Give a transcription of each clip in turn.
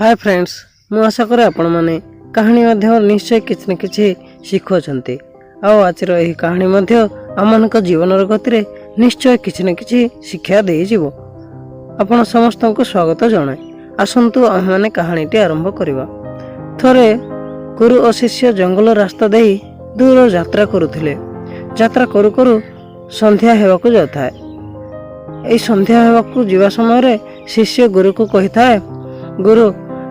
ହାଏ friends, ମୁଁ ଆଶା କରେ ଆପଣମାନେ କାହାଣୀ ମାଧ୍ୟମରେ ନିଶ୍ଚୟ କିଛି ନା କିଛି ଶିଖୁଅଛନ୍ତି ଆଉ ଆଜିର ଏହି କାହାଣୀ ମଧ୍ୟ ଆମମାନଙ୍କ ଜୀବନର ଗତିରେ ନିଶ୍ଚୟ କିଛି ନା କିଛି ଶିକ୍ଷା ଦେଇଯିବ। ଆପଣ ସମସ୍ତଙ୍କୁ ସ୍ୱାଗତ ଜଣାଏ। ଆସନ୍ତୁ, ଆମେମାନେ କାହାଣୀଟି ଆରମ୍ଭ କରିବା। ଥରେ ଗୁରୁ ଓ ଶିଷ୍ୟ ଜଙ୍ଗଲ ରାସ୍ତା ଦେଇ ଦୂର ଯାତ୍ରା କରୁଥିଲେ। ଯାତ୍ରା କରୁ କରୁ ସନ୍ଧ୍ୟା ହେବାକୁ ଯାଉଥାଏ। ଏହି ସନ୍ଧ୍ୟା ହେବାକୁ ଯିବା ସମୟରେ ଶିଷ୍ୟ ଗୁରୁକୁ କହିଥାଏ, "ଗୁରୁ,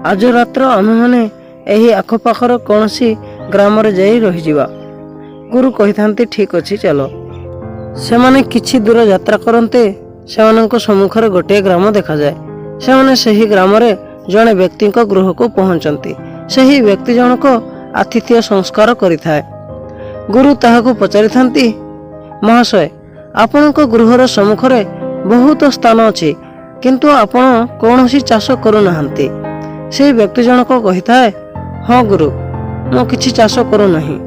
ଆଜ ରାତ୍ର ଆମ୍ଭେମାନେ ଏହି ଆଖପାଖର କୌଣସି ଗ୍ରାମରେ ଯାଇ ରହିଯିବା।" ଗୁରୁ କହିଥାନ୍ତି, "ଠିକ୍ ଅଛି, ଚାଲ।" ସେମାନେ କିଛି ଦୂର ଯାତ୍ରା କରନ୍ତେ ସେମାନଙ୍କ ସମ୍ମୁଖରେ ଗୋଟିଏ ଗ୍ରାମ ଦେଖାଯାଏ। ସେମାନେ ସେହି ଗ୍ରାମରେ ଜଣେ ବ୍ୟକ୍ତିଙ୍କ ଗୃହକୁ ପହଞ୍ଚନ୍ତି। ସେହି ବ୍ୟକ୍ତି ଜଣକ ଆତିଥ୍ୟ ସତ୍କାର କରିଥାଏ। ଗୁରୁ ତାହାକୁ ପଚାରିଥାନ୍ତି, "ମହାଶୟ, ଆପଣଙ୍କ ଗୃହର ସମ୍ମୁଖରେ ବହୁତ ସ୍ଥାନ ଅଛି, କିନ୍ତୁ ଆପଣ କୌଣସି ଚାଷ କରୁନାହାନ୍ତି।" ସେହି ବ୍ୟକ୍ତି ଜଣକ କହିଥାଏ, "ହଁ ଗୁରୁ, ମୁଁ କିଛି ଚାଷ କରୁନାହିଁ।"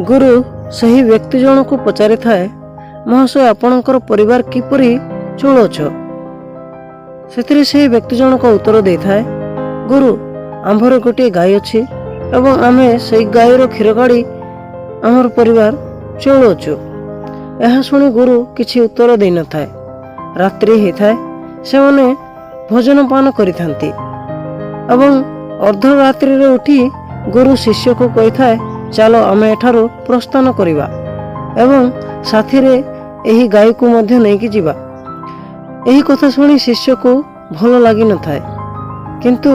ଗୁରୁ ସେହି ବ୍ୟକ୍ତି ଜଣକୁ ପଚାରିଥାଏ, "ମହାଶୟ, ଆପଣଙ୍କର ପରିବାର କିପରି ଚଳୁଅଛ?" ସେଥିରେ ସେହି ବ୍ୟକ୍ତି ଜଣକ ଉତ୍ତର ଦେଇଥାଏ, "ଗୁରୁ, ଆମ୍ଭର ଗୋଟିଏ ଗାଈ ଅଛି ଏବଂ ଆମେ ସେଇ ଗାଈର କ୍ଷୀର କାଢ଼ି ଆମର ପରିବାର ଚଳୁଅଛୁ।" ଏହା ଶୁଣି ଗୁରୁ କିଛି ଉତ୍ତର ଦେଇନଥାଏ। ରାତ୍ରି ହେଇଥାଏ। ସେମାନେ ଭୋଜନ ପାନ କରିଥାନ୍ତି ଏବଂ ଅର୍ଦ୍ଧରାତ୍ରିରେ ଉଠି ଗୁରୁ ଶିଷ୍ୟକୁ କହିଥାଏ, "ଚାଲ, ଆମେ ଏଠାରୁ ପ୍ରସ୍ଥାନ କରିବା ଏବଂ ସାଥିରେ ଏହି ଗାଈକୁ ମଧ୍ୟ ନେଇକି ଯିବା।" ଏହି କଥା ଶୁଣି ଶିଷ୍ୟକୁ ଭଲ ଲାଗିନଥାଏ, କିନ୍ତୁ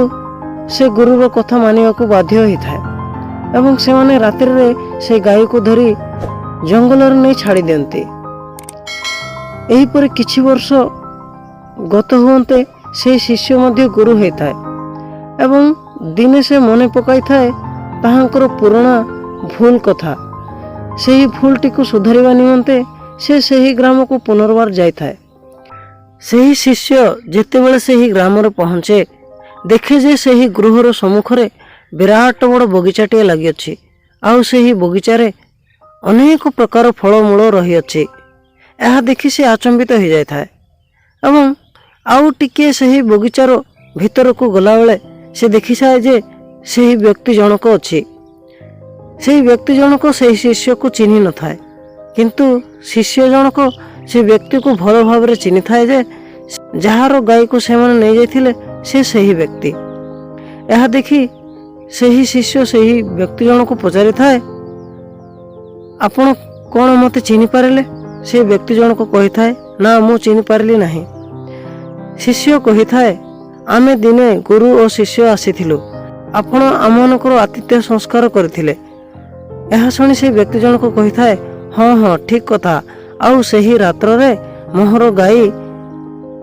ସେ ଗୁରୁର କଥା ମାନିବାକୁ ବାଧ୍ୟ ହୋଇଥାଏ ଏବଂ ସେମାନେ ରାତ୍ରିରେ ସେ ଗାଈକୁ ଧରି ଜଙ୍ଗଲରେ ନେଇ ଛାଡ଼ି ଦିଅନ୍ତି। ଏହିପରି କିଛି ବର୍ଷ ଗତ ହୁଅନ୍ତେ ସେହି ଶିଷ୍ୟ ମଧ୍ୟ ଗୁରୁ ହୋଇଥାଏ ଏବଂ ଦିନେ ସେ ମନେ ପକାଇଥାଏ ତାହାଙ୍କର ପୁରୁଣା ଭୁଲ କଥା। ସେହି ଭୁଲଟିକୁ ସୁଧାରିବା ନିମନ୍ତେ ସେ ସେହି ଗ୍ରାମକୁ ପୁନର୍ବାର ଯାଇଥାଏ। ସେହି ଶିଷ୍ୟ ଯେତେବେଳେ ସେହି ଗ୍ରାମରେ ପହଞ୍ଚେ, ଦେଖେ ଯେ ସେହି ଗୃହର ସମ୍ମୁଖରେ ବିରାଟ ବଡ଼ ବଗିଚାଟିଏ ଲାଗିଅଛି ଆଉ ସେହି ବଗିଚାରେ ଅନେକ ପ୍ରକାର ଫଳମୂଳ ରହିଅଛି। ଏହା ଦେଖି ସେ ଆଚମ୍ବିତ ହୋଇଯାଇଥାଏ ଏବଂ ଆଉ ଟିକିଏ ସେହି ବଗିଚାର ଭିତରକୁ ଗଲାବେଳେ ସେ ଦେଖିଥାଏ ଯେ ସେହି ବ୍ୟକ୍ତି ଜଣକ ଅଛି। ସେହି ବ୍ୟକ୍ତି ଜଣକ ସେହି ଶିଷ୍ୟକୁ ଚିହ୍ନି ନଥାଏ, କିନ୍ତୁ ଶିଷ୍ୟ ଜଣକ ସେ ବ୍ୟକ୍ତିକୁ ଭଲ ଭାବରେ ଚିହ୍ନିଥାଏ ଯେ ଯାହାର ଗାଈକୁ ସେମାନେ ନେଇଯାଇଥିଲେ, ସେ ସେହି ବ୍ୟକ୍ତି। ଏହା ଦେଖି ସେହି ଶିଷ୍ୟ ସେହି ବ୍ୟକ୍ତି ଜଣକୁ ପଚାରିଥାଏ, "ଆପଣ କ'ଣ ମୋତେ ଚିହ୍ନି ପାରିଲେ?" ସେ ବ୍ୟକ୍ତି ଜଣକ କହିଥାଏ, "ନା, ମୁଁ ଚିହ୍ନି ପାରିଲି ନାହିଁ।" ଶିଷ୍ୟ କହିଥାଏ, "ଆମେ ଦିନେ ଗୁରୁ ଓ ଶିଷ୍ୟ ଆସିଥିଲୁ। ଆପଣ ଆମମାନଙ୍କର ଆତିଥ୍ୟ ସତ୍କାର କରିଥିଲେ।" ଏହା ଶୁଣି ସେ ବ୍ୟକ୍ତି ଜଣକ କହିଥାଏ, "ହଁ ହଁ, ଠିକ୍ କଥା। ଆଉ ସେହି ରାତ୍ରରେ ମୋହର ଗାଈ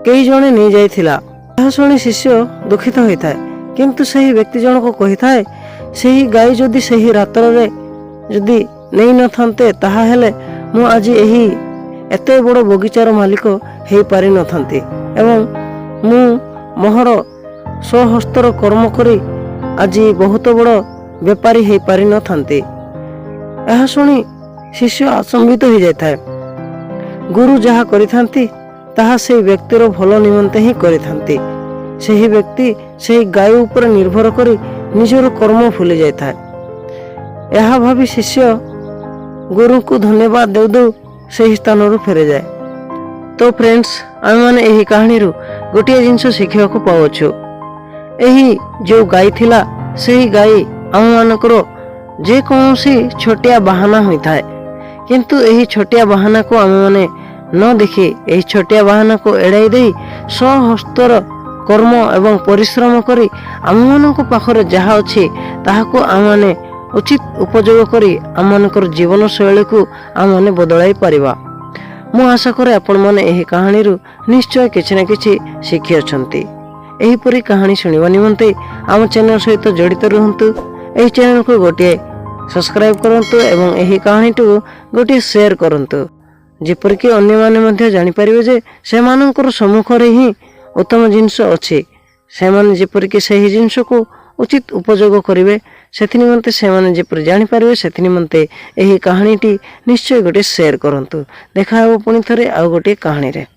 କେହି ଜଣେ ନେଇଯାଇଥିଲା।" ଏହା ଶୁଣି ଶିଷ୍ୟ ଦୁଃଖିତ ହୋଇଥାଏ, କିନ୍ତୁ ସେହି ବ୍ୟକ୍ତି ଜଣକ କହିଥାଏ, "ସେହି ଗାଈ ଯଦି ସେହି ରାତ୍ରରେ ଯଦି ନେଇନଥାନ୍ତେ, ତାହା ହେଲେ ମୁଁ ଆଜି ଏହି ଏତେ ବଡ଼ ବଗିଚାର ମାଲିକ ହେଇପାରିନଥାନ୍ତି ଏବଂ ମୁଁ ମୋହର ସ୍ୱହସ୍ତର କର୍ମ କରି ଆଜି ବହୁତ ବଡ଼ ବେପାରୀ ହେଇପାରିନଥାନ୍ତି।" ଏହା ଶୁଣି ଶିଷ୍ୟ ଆଚମ୍ବିତ ହୋଇଯାଇଥାଏ। ଗୁରୁ ଯାହା କରିଥାନ୍ତି, ତାହା ସେହି ବ୍ୟକ୍ତିର ଭଲ ନିମନ୍ତେ ହିଁ କରିଥାନ୍ତି। ସେହି ବ୍ୟକ୍ତି ସେହି ଗାଈ ଉପରେ ନିର୍ଭର କରି ନିଜର କର୍ମ ଭୁଲି ଯାଇଥାଏ। ଏହା ଭାବି ଶିଷ୍ୟ ଗୁରୁଙ୍କୁ ଧନ୍ୟବାଦ ଦେଉ ଦେଉ ସେହି ସ୍ଥାନରୁ ଫେରିଯାଏ। ତ ଫ୍ରେଣ୍ଡସ୍, ଆମେମାନେ ଏହି କାହାଣୀରୁ ଗୋଟିଏ ଜିନିଷ ଶିଖିବାକୁ ପାଉଅଛୁ। ଏହି ଯେଉଁ ଗାଈ ଥିଲା, ସେହି ଗାଈ ଆମମାନଙ୍କର ଯେକୌଣସି ଛୋଟିଆ ବାହାନା ହୋଇଥାଏ, କିନ୍ତୁ ଏହି ଛୋଟିଆ ବାହାନାକୁ ଆମେମାନେ ନ ଦେଖି, ଏହି ଛୋଟିଆ ବାହାନାକୁ ଏଡ଼ାଇ ଦେଇ ସ୍ୱହସ୍ତର କର୍ମ ଏବଂ ପରିଶ୍ରମ କରି ଆମମାନଙ୍କ ପାଖରେ ଯାହା ଅଛି, ତାହାକୁ ଆମେମାନେ ଉଚିତ ଉପଯୋଗ କରି ଆମମାନଙ୍କର ଜୀବନଶୈଳୀକୁ ଆମେମାନେ ବଦଳାଇ ପାରିବା। ମୁଁ ଆଶା କରେ, ଆପଣମାନେ ଏହି କାହାଣୀରୁ ନିଶ୍ଚୟ କିଛି ନା କିଛି ଶିଖିଅଛନ୍ତି। ଏହିପରି କାହାଣୀ ଶୁଣିବା ନିମନ୍ତେ ଆମ ଚ୍ୟାନେଲ ସହିତ ଜଡ଼ିତ ରୁହନ୍ତୁ। ଏହି ଚ୍ୟାନେଲକୁ ଗୋଟିଏ ସବସ୍କ୍ରାଇବ୍ କରନ୍ତୁ ଏବଂ ଏହି କାହାଣୀଟିକୁ ଗୋଟିଏ ସେୟାର କରନ୍ତୁ, ଯେପରିକି ଅନ୍ୟମାନେ ମଧ୍ୟ ଜାଣିପାରିବେ ଯେ ସେମାନଙ୍କର ସମ୍ମୁଖରେ ହିଁ ଉତ୍ତମ ଜିନିଷ ଅଛି। ସେମାନେ ଯେପରିକି ସେହି ଜିନିଷକୁ ଉଚିତ ଉପଯୋଗ କରିବେ, ସେଥି ନିମନ୍ତେ ସେମାନେ ଯେପରି ଜାଣିପାରିବେ, ସେଥି ନିମନ୍ତେ ଏହି କାହାଣୀଟି ନିଶ୍ଚୟ ଗୋଟିଏ ସେୟାର କରନ୍ତୁ। ଦେଖା ହେବ ପୁଣି ଥରେ ଆଉ ଗୋଟିଏ କାହାଣୀରେ।